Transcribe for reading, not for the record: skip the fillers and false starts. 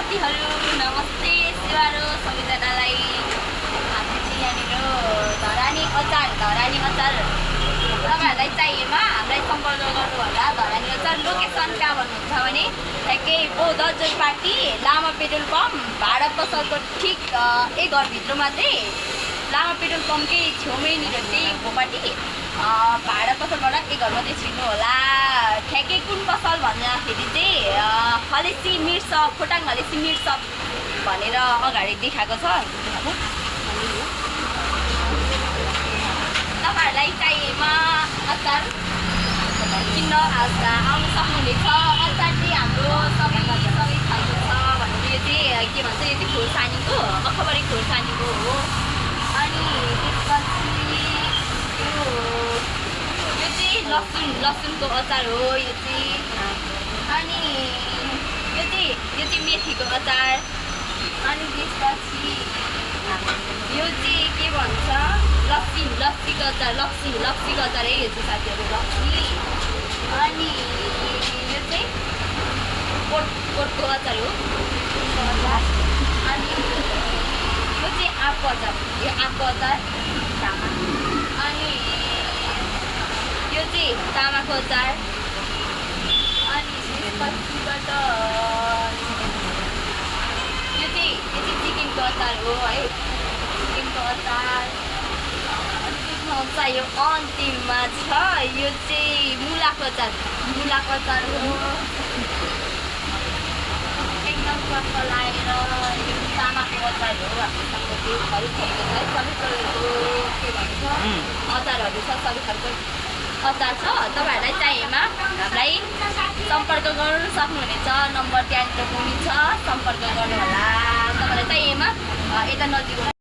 साथीहरू नमस्ते सिवारो सबैजनालाई हामी चाहिँ यहाँनिर धरानी अचार तपाईँहरूलाई चाहिएमा हामीलाई सम्पर्क गर्नु होला। धरानी अचार लोकेसन कहाँ भन्नुहुन्छ भने ठ्याक्कै बौद्ध जोरपाटी लामा पेट्रोल पम्प भाडा पसलको ठिक एक घरभित्र मात्रै लामा पेट्रोल पम्पकै छेउमैनिर चाहिँ भोपाटी भाडा पसलबाट एक घर मात्रै छिर्नु होला। ठ्याक्कै कुन पसल भन्दाखेरि चाहिँ Halesi meat shop Khotang Halesi meat shop भनेर अगाडि देखाएको छ। तपाईँहरूलाई चाहिएमा अचार किन्न आउनु सक्नुहुनेछ। अचार चाहिँ हाम्रो सबै खालको छ भनेर यो चाहिँ के भन्छ, यो चाहिँ खोर्सानीको अखबारी खोर्सानीको हो। अनि त्यसपछि यो चाहिँ लसुनको अचार हो यो चाहिँ। अनि यो चाहिँ मेथीको अचार। अनि त्यसपछि यो चाहिँ के भन्छ लस्सीको अचार लस्सीको अचार है यो चाहिँ साथीहरू लस्सी। अनि यो चाहिँ कोटको अचार हो। अनि यो चाहिँ आँपको अचार, यो आँपको अचार तामा। अनि यो चाहिँ तामाको अचार। अनि त्यसपछिबाट यो चाहिँ चिकनको अचार हो है, चिकनको अचार। यो अन्तिममा छ यो चाहिँ मुलाको अचार हो। एकदम स्वाद लगाएर यो तामाको अचार हो। हामीसँग त्यो सबै खालको छ, सबै प्रकारको के भन्छ अचारहरू छ, सबै खालको अचार छ। तपाईँहरूलाई चाहिएमा हामीलाई सम्पर्क गर्नु सक्नुहुनेछ। नम्बर त्यहाँनिर पनि छ, सम्पर्क गर्नु होला। तपाईँलाई चाहिएमा यता नजिक